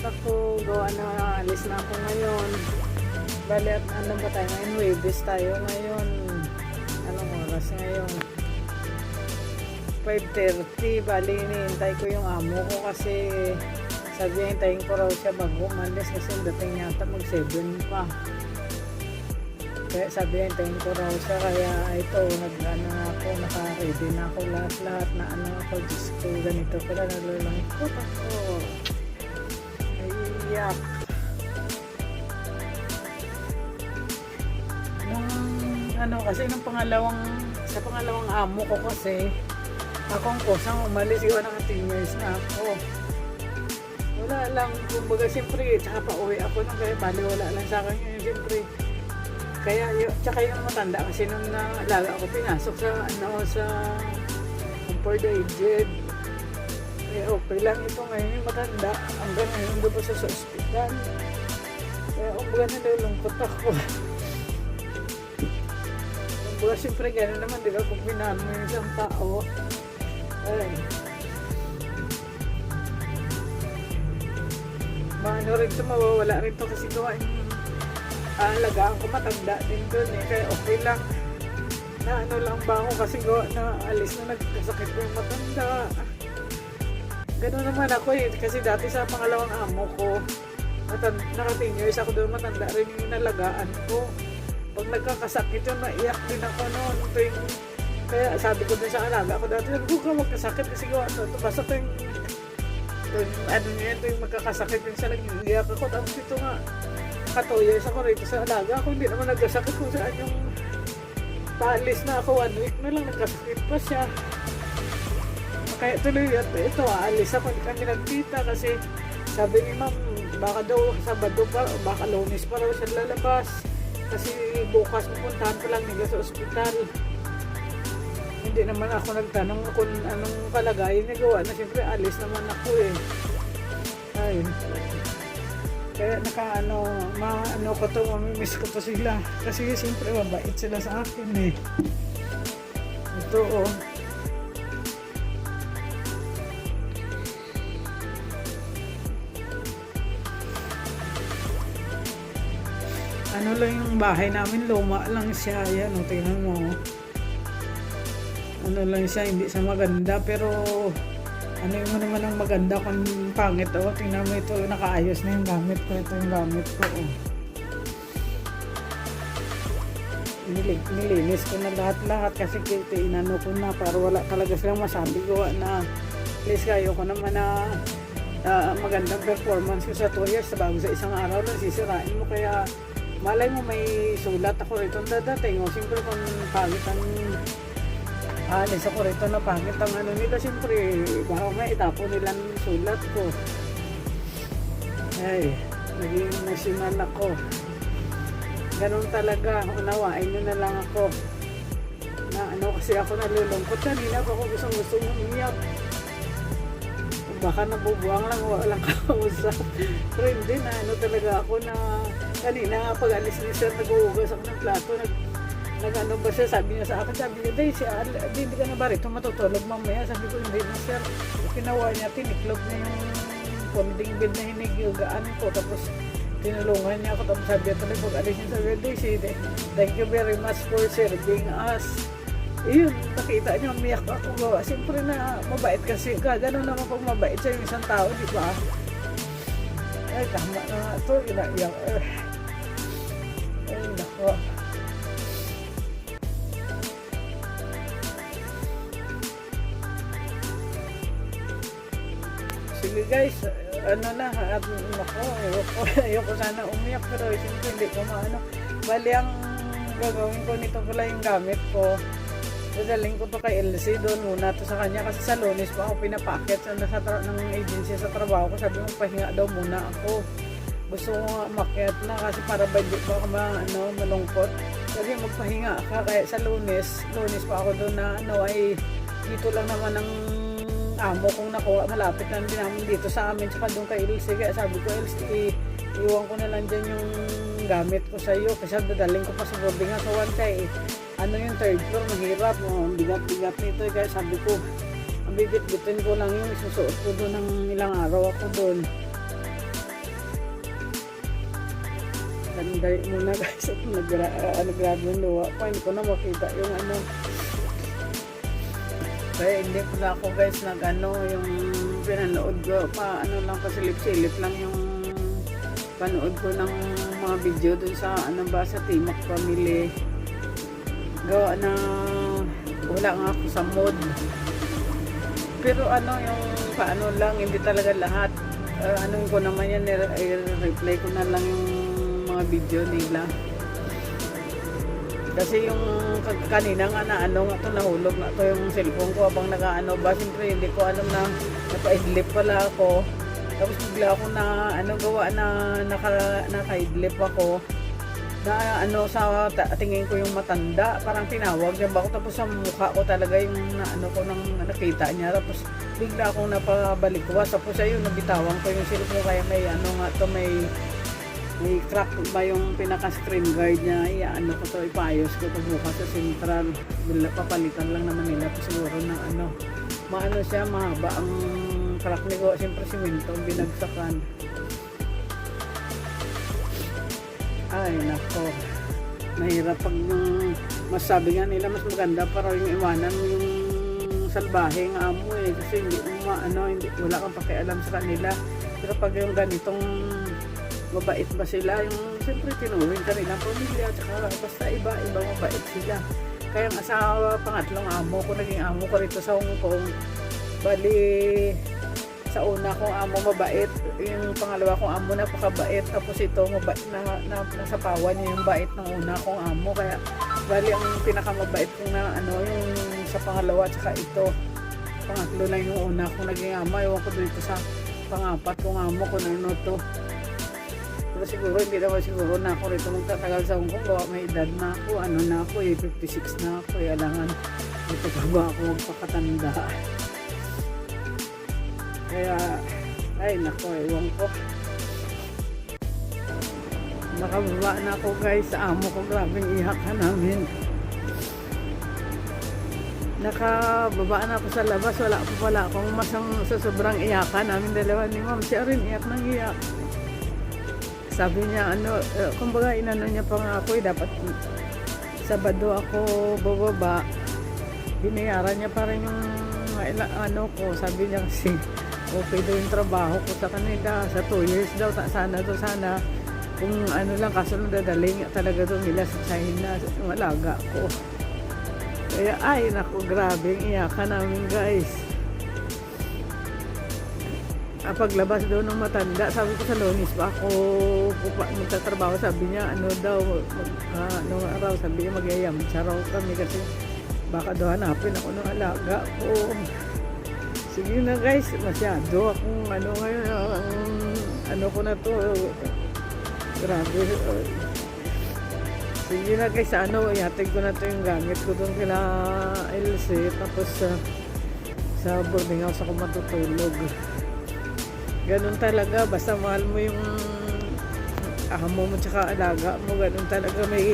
Ako. Gawa na, alis na ako ngayon. Bale, at ano ba tayo ngayon? Huwebes tayo ngayon. Anong oras ngayon? 5:30. Bale, iniintay ko yung amo ko kasi sabi niya, hintayin ko raw siya bago umalis kasi ang dating yata mag 7 pa. Kaya sabi niya, hintayin ko raw siya. Kaya ito, nag, ano na ako, naka-ready na ako lahat-lahat na ano ako. Diyos ko, ganito pala, nalulungkot ako. Naiiyak. Nung ano kasi nung pangalawang sa pangalawang amo ko kasi akong kusang umalis, iwan, naka 10 years na ako. Wala lang, kumbaga siyempre, tsaka pa uwi ako nung kaya bali wala lang sa akin yun, siyempre. Kaya, tsaka yung matanda kasi nung nalaga ako pinasok sa, ano, sa for the aged. Eh, okay lang ito ngayon yung matanda. Hanggang ngayon doon pa siya sa ospital. Kaya kumbaga nalulungkot ako. Kumbaga siyempre gano'n naman, di ba? Kung minahal mo yung isang tao. Ay. Maano rin ito, mawawala rin to kasi gawa yung alagaan ko matanda din doon eh. Kaya okay lang. Na ano lang ba ako kasi gawa na alis na nagkasakit ko yung matanda. Ganun naman ako eh. Kasi dati sa pangalawang amo ko, naka 10 years ako doon, matanda rin yung inalagaan ko. Pag nagkakasakit yun, naiyak din ako noon. Tuwing, kaya sabi ko din sa alaga ko dati, sabi ko ka magkasakit kasi gawa ito. Ito, basta tuwing, tuwing ano niya, tuwing magkakasakit yun siya, nag-iiyak ako. Tapos ito nga, naka 2 years ako rito sa alaga ako, hindi naman nagkasakit kung saan yung paalis na ako, one week na lang, nagkasakit pa siya. Kaya tuloy at ito, aalis ako, hindi kami nagkita kasi sabi ni ma'am, baka daw Sabado pa, o baka Lunes pa raw siya lalabas. Kasi bukas pupuntahan pa lang nila sa ospital. Hindi naman ako nagtanong kung anong kalagayan niya, gawa na siyempre alis naman ako eh. Ay. Kaya naka ano, maano ko to, mamimiss ko to sila. Kasi siyempre mabait sila sa akin eh. Ito oh. Ano lang yung bahay namin, luma lang siya. Ayan, oh, tingnan mo. Oh. Ano lang siya, hindi siya maganda, pero ano yung naman ang maganda kung pangit, oh. Tingnan mo ito, nakaayos na yung gamit ko. Ito yung gamit ko, oh. Nilinis ko na lahat-lahat kasi kita inano ko na para wala talaga silang masabi, gawa na please kayo ko naman na magandang performance ko sa 2 years bago sa isang araw lang sisirain mo. Kaya malay mo may sulat ako rito ang dadating o siyempre kung pangit ang alis ako rito na pangit ang ano nila, siyempre baka may itapon nila ang sulat ko. Ay, naging emotional ako. Ganun talaga, unawain nyo na lang ako. Na ano kasi ako nalulungkot kanina pa ako, gustong gusto umiyak. Baka nabubuang lang, walang kausap. Pero hindi na, ano talaga ako na kanina nga pag alis ni sir, nag-uugas ako ng plato, nag ano ba siya, sabi niya sa akin, sabi niya, "Day, si Al, di, hindi ka na ba rito matutulog mamaya?" Sabi ko, "Hindi na, sir." Ginawa niya, tiniklog niya yung folding bed na hinigigaan ko, tapos tinulungan niya ako, tapos sabi niya tuloy pag alis niya, sabi niya, "Daisy, thank you very much for serving us." Iyon, nakita niya, umiyak ako. Gawa. Siyempre na mabait kasi. Gano'n naman pag mabait sa isang tao, di ba? Ay, tama na nga ito. Inaiyak. Eh. Ay, nako. Sige guys, ano na, at nako, ayoko, ayoko sana umiyak pero siyempre hindi ko maano. Bali ang gagawin ko nito pala yung gamit ko. Dadaling ko to kay LC doon muna to sa kanya kasi sa Lunes pa ako pinapaakyat ng agency sa trabaho ko. Sabi mo pahinga daw muna ako. Gusto ko nga umakyat na kasi para ba di ba ako ano, malungkot. Kasi magpahinga ka kaya sa Lunes, Lunes pa ako doon na ano ay dito lang naman ang amo kong nakuha, malapit lang din namin dito sa amin tsaka doon kay Ilse. Kaya sabi ko, "Ilse, iwan ko na lang dyan yung gamit ko sa iyo kasi dadaling ko pa sa boarding house sa One eh. Ano yung third floor, mahirap, oh, ang bigat-bigat nito eh." Kaya sabi ko, ang bibit-bitin ko lang yung isusuot ko doon ng ilang araw ako doon. Sandali muna, guys, at ano, grabe yung luha ko. Hindi ko na makita yung ano. Kaya hindi pala ako, guys, nag ano, yung pinanood ko pa, ano lang, pasilip-silip lang yung panood ko ng mga video dun sa ano ba, sa Timac Family. Gawa na wala nga ako sa mood. Pero ano, yung paano lang, hindi talaga lahat. Ano ko naman yan, i-replay ko na lang yung mga video nila. Kasi yung kanina nga na ano nga to, nahulog nga to yung cellphone ko habang nag-ano ba. Siyempre hindi ko alam na napaidlip pala ako. Tapos bigla ako na ano, gawa na nakaidlip ako na ano, sa tingin ko yung matanda, parang tinawag niya ba ako, tapos sa mukha ko talaga yung na, ano ko nang nakita niya. Tapos bigla akong napabalikwas, tapos ayun, nabitawan ko yung cellphone, kaya may ano nga to, may crack ba yung pinaka screen guard niya. Ano ko to, ipaayos ko to bukas sa Central. Bila papalitan lang naman nila to siguro ng ano, maano siya, mahaba ang crack ni ko, siyempre simento ang binagsakan. Ay nako, mahirap pag masabi nga nila, mas maganda para yung iwanan mo yung salbaheng amo eh, kasi hindi mo maano, hindi, wala kang pakialam sa kanila. Pero pag yung ganitong mabait ba sila, yung siyempre tinuring kanilang pamilya, tsaka basta iba iba, mabait sila. Kaya ang asawa, pangatlong amo ko, naging amo ko rito sa Hong Kong, bali sa una kong amo mabait, yung pangalawa kong amo napakabait, tapos ito mabait na nasa pawan niya yung bait ng una kong amo. Kaya bali ang pinakamabait kong na ano, yung sa pangalawa at saka ito. Pangatlo lang yung una kong naging amo. Ewan ko dito sa pangapat kong amo kung ano to. Pero siguro hindi naman siguro na ako rito magtatagal sa Hong Kong, gawa may edad na ako, ano na ako eh, 56 na ako eh, alangan dito pa ba ako magpakatanda. Kaya, ay nako, ewan ko. Nakababa na ako, guys, sa amo ko. Grabing iyakan namin. Nakababa na ako sa labas. Wala pa pala akong masang sa sobrang iyakan namin dalawa ni ma'am. Siya rin iyak ng iyak. Sabi niya, ano, eh, kumbaga inano niya pa nga ako eh, dapat Sabado ako bababa. Binayaran niya pa rin yung mga ano ko. Sabi niya kasi okay daw yung trabaho ko sa kanila. Sa 2 years daw, sana to sana. Kung ano lang, kaso nung dadaling talaga doon nila sa China, yung alaga ko. Kaya ay, naku, grabe ang iyakan namin, guys. Ah, paglabas daw ng matanda, sabi ko sa Lunes pa ako magtatrabaho, sabi niya, ano daw, ano araw, sabi niya magyayamcha raw kami kasi baka daw hanapin ako ng alaga ko. Sige na, guys, masyado akong ano ngayon, ang ano ko na to, grabe. Sige na, guys, ano, ihatid ko na to yung gamit ko doon kila LC, tapos sa boarding house ako matutulog. Ganun talaga, basta mahal mo yung amo mo tsaka alaga mo, ganun talaga, may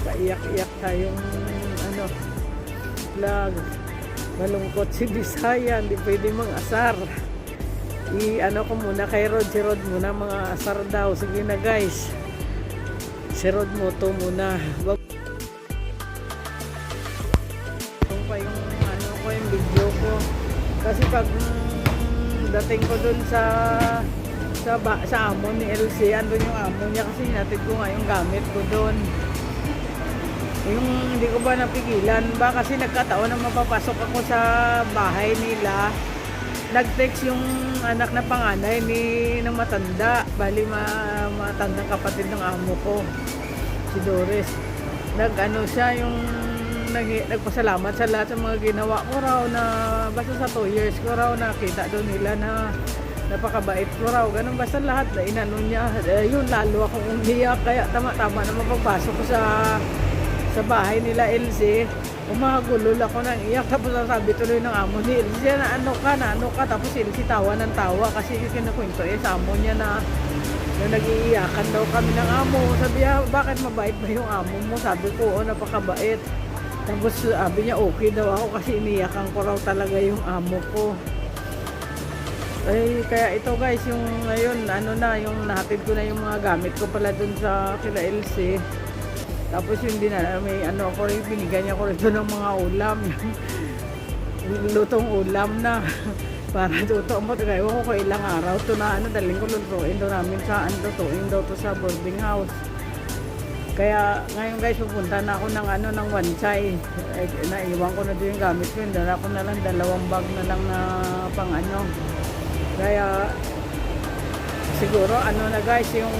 paiyak-iyak tayong ano, vlog. Malungkot si Bisaya, hindi pwede mang asar. I ano ko muna kay Rod, si Rod muna mga asar daw. Sige na, guys. Si Rod Moto muna. Wag pa yung ano ko, yung video ko. Kasi pag dating ko dun sa amo ni LC, andun yung amo niya kasi hinatid ko nga yung gamit ko dun. Yung hindi ko ba napigilan ba kasi nagkataon na mapapasok ako sa bahay nila. Nag-text yung anak na panganay ni ng matanda, bali matandang kapatid ng amo ko, si Doris. Nag-ano siya, yung nagpasalamat sa lahat ng mga ginawa ko raw na basta sa 2 years ko raw nakita doon nila na napakabait ko raw. Ganun basta lahat na inano niya. Eh, yun, lalo akong umiyak. Kaya tama-tama naman pagpasok ko sa bahay nila LC, umagulol ako ng iyak. Tapos sabi tuloy ng amo ni LC, "Na ano ka, na ano ka?" Tapos si LC tawa ng tawa kasi kinukwento eh sa amo niya na nag-iiyakan daw kami ng amo. Sabi niya, "Bakit, mabait ba yung amo mo?" Sabi ko, "Oo, napakabait." Tapos sabi niya, okay daw ako kasi iniyakan ko raw talaga yung amo ko. Ay, kaya ito, guys, yung ngayon, ano na, yung nahatid ko na yung mga gamit ko pala dun sa kila LC. Tapos yung dinala, may ano ako rin, binigyan niya ko rito ng mga ulam. Yung lutong ulam na para luto mo. Ewan ko kung ilang araw to na ano, dalhin ko, lutuin daw namin sa, ano, lutuin daw to sa boarding house. Kaya ngayon, guys, pupunta na ako ng ano, ng Wan Chai. Eh, naiwan ko na doon yung gamit ko. Yung dala ko na lang, dalawang bag na lang na pang ano. Kaya siguro ano na, guys, yung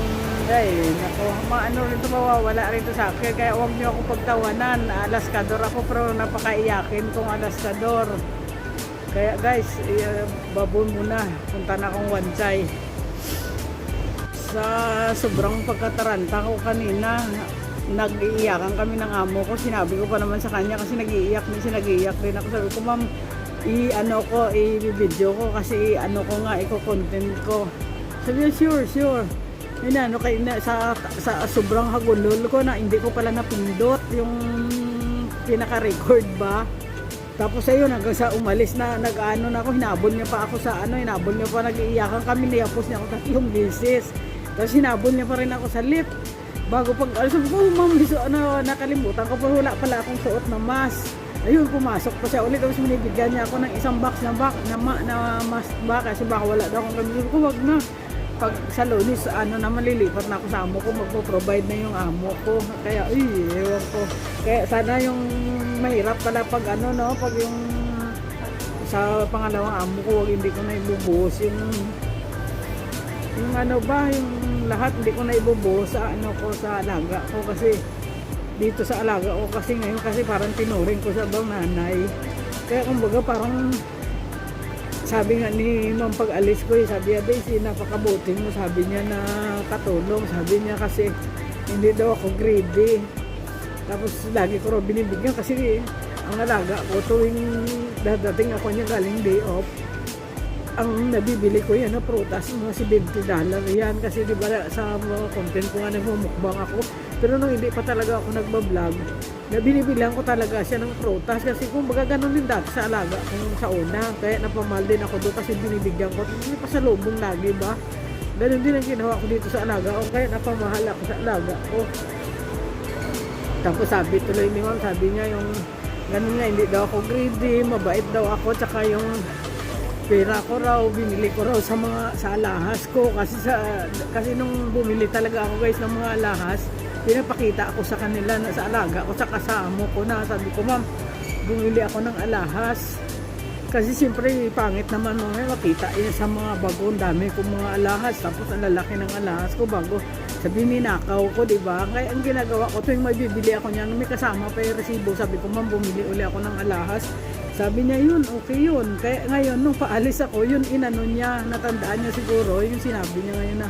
ay, nako, maano rin to, mawawala rin to sa akin. Kaya huwag niyo ako pagtawanan. Alaskador ako pero napakaiyakin kong alaskador. Kaya guys, eh, babon muna. Punta na akong Wan Chai. Sa sobrang pagkataranta ko kanina, nag-iiyakan kami ng amo ko. Sinabi ko pa naman sa kanya kasi nag-iiyak din siya, nag-iiyak din ako. Sabi ko, "Ma'am, i-ano ko, i-video ko kasi ano ko nga, i-content ko." Sabi niya, Sure." Inano kay na, sa sobrang hagulol ko na hindi ko pala napindot yung pinaka-record ba. Tapos ayun, hanggang sa umalis na, nag-ano na ako, hinabol niya pa ako sa ano, hinabol niya pa, nag-iiyakan kami, niyapos niya ako tatlong beses. Tapos hinabol niya pa rin ako sa lift. Bago pag, ano, sabi ko, "Oh, ma'am, so, ano, nakalimutan ko pa, wala pala akong suot na mask." Ayun, pumasok pa siya ulit. Tapos binibigyan niya ako ng isang box na, bak, na, ma, na mask ba, kasi baka wala daw akong gamit. Sabi ko, "Wag na. Pag sa Lunes, ano na, malilipat na ako sa amo ko, magpo-provide na yung amo ko." Kaya, uy, ewan ko. Kaya sana yung mahirap pala pag ano, no, pag yung sa pangalawang amo ko, wag, hindi ko na ibubuhos yung ano ba, yung lahat hindi ko na ibubuhos sa ano ko, sa alaga ko kasi dito sa alaga ko kasi ngayon kasi parang tinuring ko sa bang nanay. Kaya kumbaga parang sabi nga ni ma'am pag alis ko eh, sabi niya, "Daisy, napakabuti mo," sabi niya, na katulong, sabi niya, kasi hindi daw ako greedy. Tapos lagi ko raw binibigyan kasi ang alaga ko, tuwing dadating ako niya galing day off, ang nabibili ko yan na prutas, mga $70 yan. Kasi di ba sa mga content ko nga, nagmumukbang ako. Pero nung hindi pa talaga ako nagba-vlog, na binibilang ko talaga siya ng prutas kasi kumbaga ganun din dati sa alaga kung sa una. Kaya napamahal din ako doon kasi binibigyan ko. Hindi pa sa lubong lagi ba? Ganun din ang ginawa ko dito sa alaga ko. Kaya napamahal ako sa alaga ko. Tapos sabi tuloy ni ma'am, sabi niya yung ganun nga, hindi daw ako greedy, mabait daw ako, tsaka yung pera ko raw, binili ko raw sa mga sa alahas ko kasi nung bumili talaga ako, guys, ng mga alahas, pinapakita ako sa kanila na sa alaga ko sa kasamo ko na sabi ko, "Ma'am, bumili ako ng alahas." Kasi siyempre pangit naman mga makita yun sa mga bago, ang dami kong mga alahas tapos ang lalaki ng alahas ko bago sabi ninakaw ko, di ba? Kaya ang ginagawa ko tuwing may bibili ako niyan, may kasama pa yung resibo, sabi ko, "Ma'am, bumili uli ako ng alahas." Sabi niya, "Yun, okay yun." Kaya ngayon, nung paalis ako, yun inano niya, natandaan niya siguro, yung sinabi niya ngayon na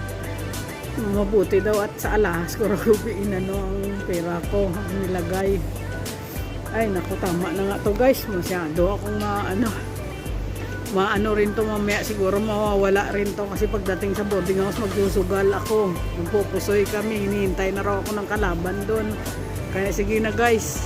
mabuti daw at sa alahas ko raw inano ang pera ko, ang nilagay. Ay, naku, tama na nga to, guys. Masyado akong maano, maano rin to mamaya, siguro mawawala rin to kasi pagdating sa boarding house magsusugal ako. Magpupusoy kami, hinihintay na raw ako ng kalaban doon. Kaya sige na, guys.